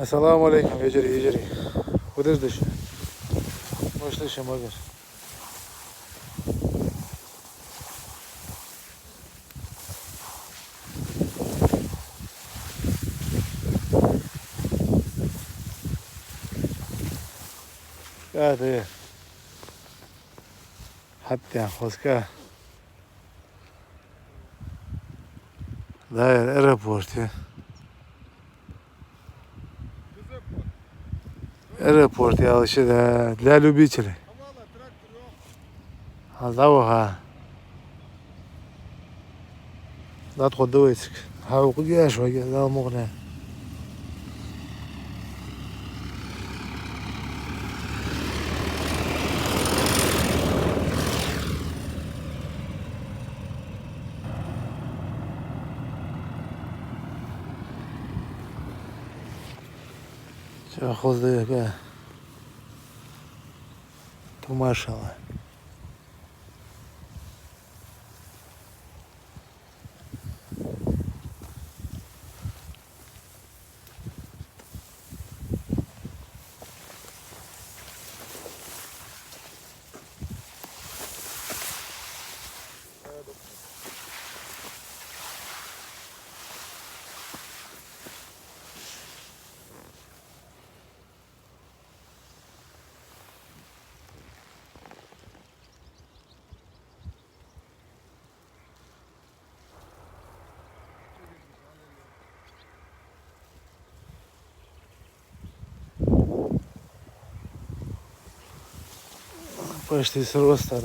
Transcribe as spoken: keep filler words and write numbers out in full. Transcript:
Ассаламу Ӏалайкум, вежарий, йижарий. Куда ж дальше? Может, дальше могаш? Каде. ХӀаьта хоза. Да, аэропорт я. Аэропорт я, вообще, да, для любителей. Хьал дӀаваха. ДӀатӀахьоргда вай цига. Хьо кхы геш вай, Дала мукъ лой. Ча хоза да яга. Ту машала. Почти срос, так.